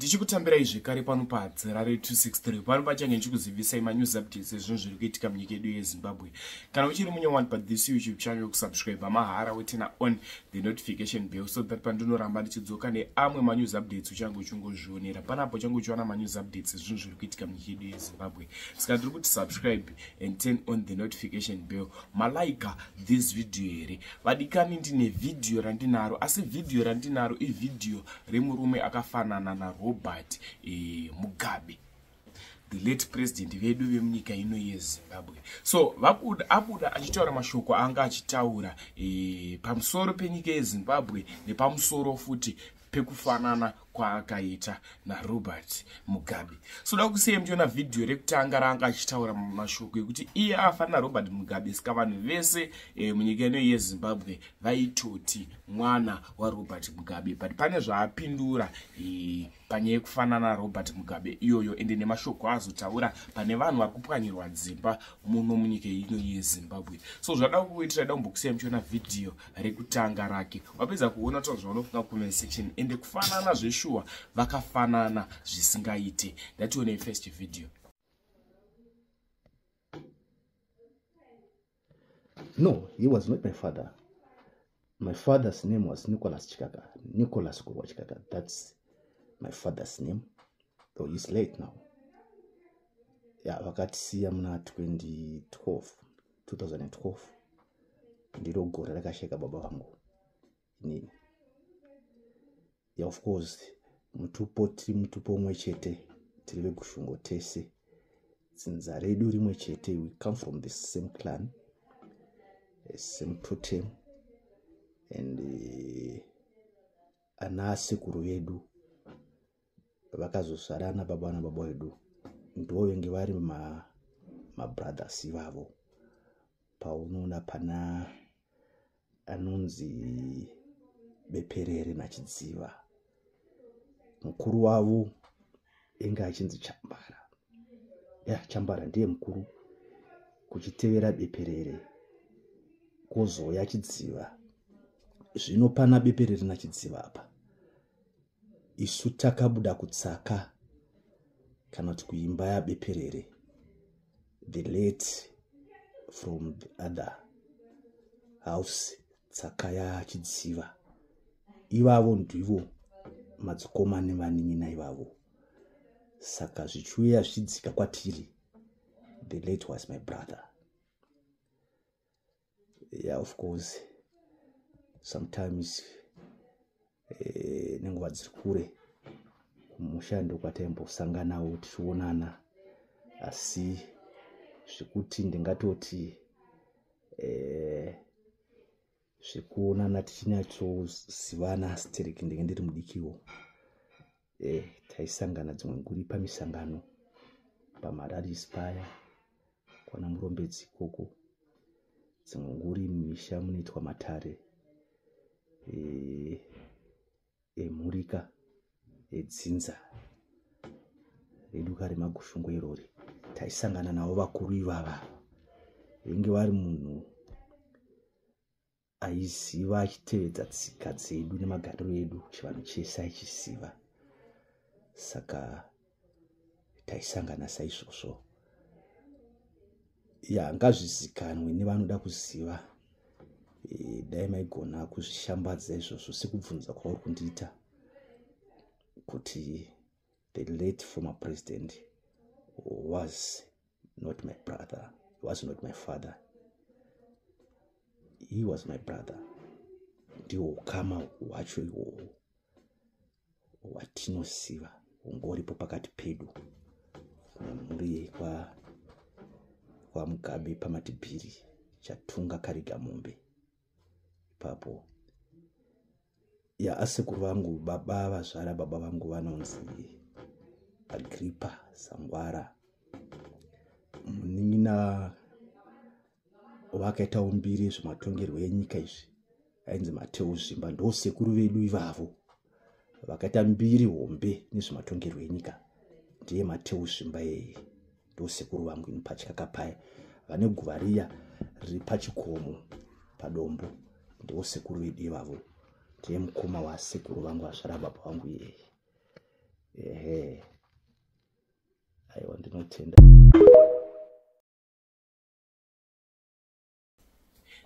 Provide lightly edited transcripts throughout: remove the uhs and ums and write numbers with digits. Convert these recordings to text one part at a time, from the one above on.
Ndichikutambirai zvekare pano paHadzirare 263 pano pachange ndichikuzivisai manews updates ezvinhu zviri kuitika munyika yedu yeZimbabwe. Kana uchiri munyowani pathis YouTube channel, kusubscribe mahara, weturn on the notification bell so that pandinoramba ndichidzoka neamwe manews updates uchange uchingozvionera panapo, uchange uchiwana manews updates ezvinhu zviri kuitika munyika yedu yeZimbabwe. Saka tiri kuti subscribe and turn on the notification bell. Malaika this video here, vadikani? Ndine vhidhiyo randinaro, asi vhidhiyo randinaro ivhidhiyo remurume akafanana naRobert Mugabe, the late president vedu vemunyika ino yeZimbabwe. So vabuda, abuda achitaura mashoko anga achitaura pamusoro penyika yeZimbabwe nepamusoro futi pekufanana kwaakaita naRobert Mugabe. So da kusiyai muchiona vhidhiyo rekutanga raanga achitaura mashoko ekuti iye afanana Robert Mugabe, saka vanhu vese munyika ino yeZimbabwe vaitoti mwana waRobert Mugabe. But pane zvaapindura panyaya yekufanana naRobert Mugabe iyoyo, ende nemashoko azotaura pane vanhu vari kupwanyirwa dzimba muno munyika ino yeZimbabwe. So zvada kuitira, da kumbokusiyai muchiona vhidhiyo rekutanga rake. Wapedza kuona, taura zvaunofunga comment section. Ende kufanana zveshuwa, vakafanana zvisingaite. Ndationei first video. No, he was not my father. My father's name was Nicholas Chikaka. Nicholas Kurwa Chikaka. That's my father's name. Though he's late now. Yeah, vakatisiya muna 2012, 2012. Ndiro gore rakasheka baba vangu inini. Yeah, of course, mutupo tiri mutupo umwe chete, tiri veGushungo tese. Dzinza redu rimwe chete, we come from the same clan, same totem and ana sekuru vedu vakazozvarana baba nababa vedu, ndo venge vari mabrothers ivavo. Paunoona pana anonzi Beperere naChidziva, mukuru wavo inge achinzi Chambara. Ya, Chambara ndiye mukuru, kuchitevera Beperere, kwozouya Chidziva. Zvino pana Beperere naChidziva apa, isu takabuda kutsaka kana kuti kuimba yaBeperere, the late from the other house, tsaka yaChidziva. Ivavo ndivo madzikoma nevanin'ina ivavo. Saka zvichiuya zvichidzika kwatiri, the late was my brother. Yeah, of course, sometimes nenguva dziri kure kumusha ndokwataimbosanganawo tichionana, asi zvekuti ndingatoti zvekuonana tichinyatsozivana stereki, ndenge ndiri mudikiwo. Taisangana dzimwe nguri pamisangano, pamarallies paya kwana Murombedzi ikoko, dzimwe nguri mumisha munoitwa matare emhurika edzinza redu kare maGushungo irori, taisangana navo vakuru ivava. Venge vari munhu aiziva, achitevedza tsika dzedu nemagariro edu, chivanhu chese aichiziva, saka taisangana saizvozvo. Ya, ngazvizikanwe nevanoda kuziva. Dai maigona kuzvishambadza izvozvo sekubvunza kwauri kundiita kuti the late former president was not my brother, was not my father, he was my brother. Ndiwo ukama hwacho ihwohwo hwatinoziva hungoripo pakati pedu nemhuri kwaMugabe paMatibhiri, Chatunga Kariga Mombe ipapo. Ya, asekuru vangu, baba vazvara baba vangu, vanonzi Agripa Sangwara. Munin'ina vakaitawo mbiri zvematongerwo enyika izvi ainzi Mateu Zvimba. Ndo sekuru vedu ivavo vakaita mbiri hombe nezvematongerwo enyika, ndiye Mateu Zvimba iyeye. Ndo sekuru vangu ini paChikaka paya, vane guva riya riri pachikomo padombo, ndiwo sekuru vedu ivavo. Ndiye mukoma wasekuru vangu vazvara baba vangu iyeye. Tinotenda.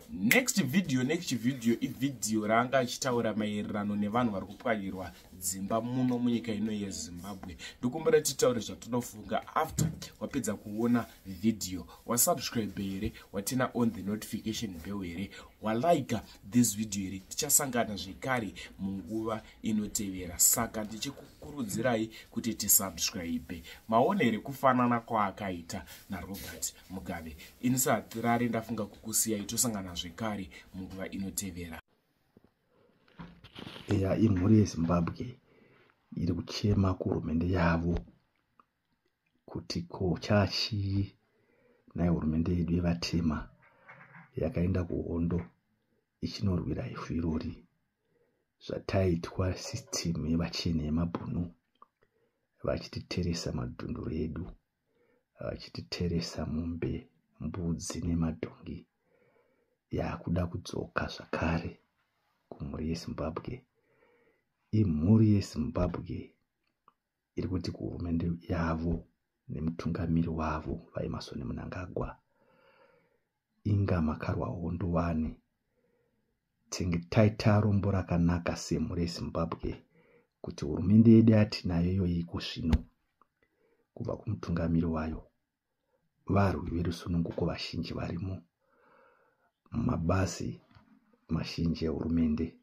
Next video, next video ivhidhiyo raanga achitaura maererano nevanhu vari kupwanyirwa dzimba muno munyika ino yeZimbabwe. Ndikumbira titaure zvatinofunga after wapedza kuona vhidhiyo. Wasubscribe here? Waturn on the notification bell here? Walike this video here? Tichasangana zvekare munguva inotevera, saka ndichikukurudzirai kuti tisubscribe. Maona here kufanana kwaakaita naRobert Mugabe? Ini saHatirare ndafunga kukusiyai, tosangana zvekare munguva inotevera. Eya, imhuri yeZimbabwe iri kuchema kuhurumende yavo kuti ko chachii naye hurumende yedu yevatema yakaenda kuhondo ichinorwira ivhu irori, zvataitwa system yevachena yemabhunu vachititeresa madhunduru edu, vachititeresa mombe, mbudzi nemadhongi, yakuda kudzoka zvakare kumhuri yeZimbabwe. Imhuri yeZimbabwe iri kuti kuhurumende yavo nemutungamiri wavo vaEmmerson Mnangagwa, inga makarwa hondo wani, tenge taita rombo rakanaka semhuri yeZimbabwe kuti hurumende yedu yatinayo iyoyi iko zvino kubva kumutungamiri wayo, varwi verusununguko vazhinji varimo mumabazi mazhinji ehurumende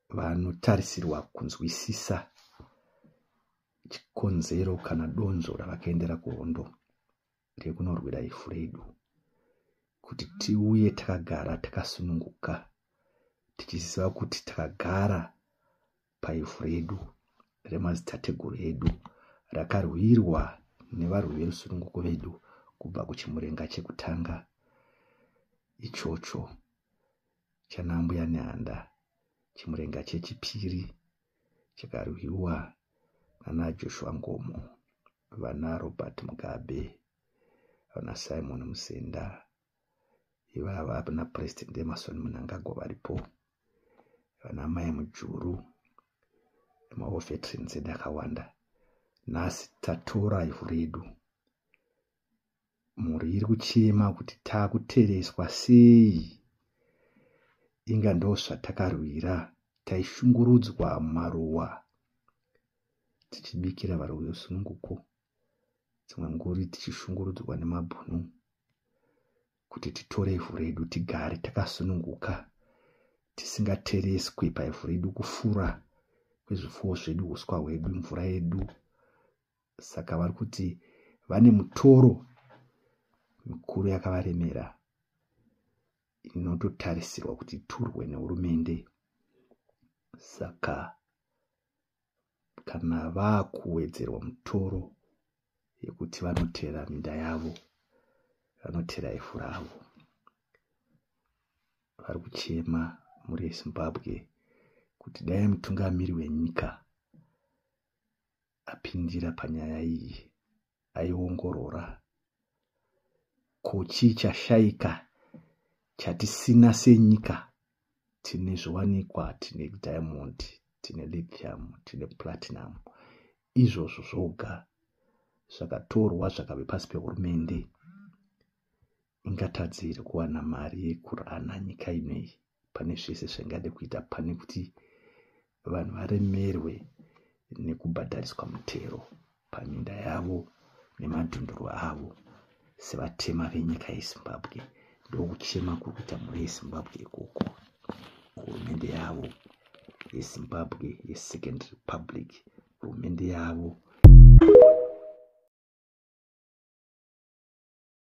vanotarisirwa kunzwisisa chikonzero kana donzvo ravakaendera kuhondo rekunorwira ivhu redu, kuti tiuye takagara takasununguka, tichiziva kuti takagara paivhu redu remadzitateguru edu rakarwirwa nevarwi verusununguko vedu kubva kuchimurenga chekutanga ichocho chanambuya Nehanda, chimurenga chechipiri chakarwiwa nana Joshua Nkomo, vana Robert Mugabe, vana Simon Musenda, ivava vana President Emmerson Mnangagwa varipo, vana Mai Mujuru, nemawar veterans edu akawanda. Nhasi tatora ivhu redu, mhuri iri kuchema kuti taakutereswa sei, inga ndo zvatakarwira, taishungurudzwa mumaruwa tichibikira varwi verusununguko, dzimwe nguri tichishungurudzwa nemabhunu kuti titore ivhu redu tigare takasununguka, tisingatereswi paivhu redu kufura kwezvipfuwo zvedu, uswa hwedu, mvura yedu. Saka vari kuti vane mutoro mikuru yakavaremera inototarisirwa kuti iturwe nehurumende. Saka kana vakuwedzerwa mutoro yekuti vanotera minda yavo, vanotera ivhu ravo, vari kuchema mhuri yeZimbabwe kuti dai mutungamiri wenyika apindira panyaya iyi, aiongorora ko chii chashaika chatisina senyika. Tine zviwanikwa, tine diamond, tine lithium, tine platinum, izvozvo zvoga zvakatorwa zvakabve pasi pehurumende ingatadze kuwana mari yekurana nyika inoyi pane zvese zvaingade kuita, pane kuti vanhu varemerwe nekubhadhariswa mutero paminda yavo nemadhunduru avo sevatema venyika yeZimbabwe. Ndokuchema kuri kuita mhuri yeZimbabwe ikoko, hurumende yavo yeZimbabwe yeSecond Republic, hurumende yavo.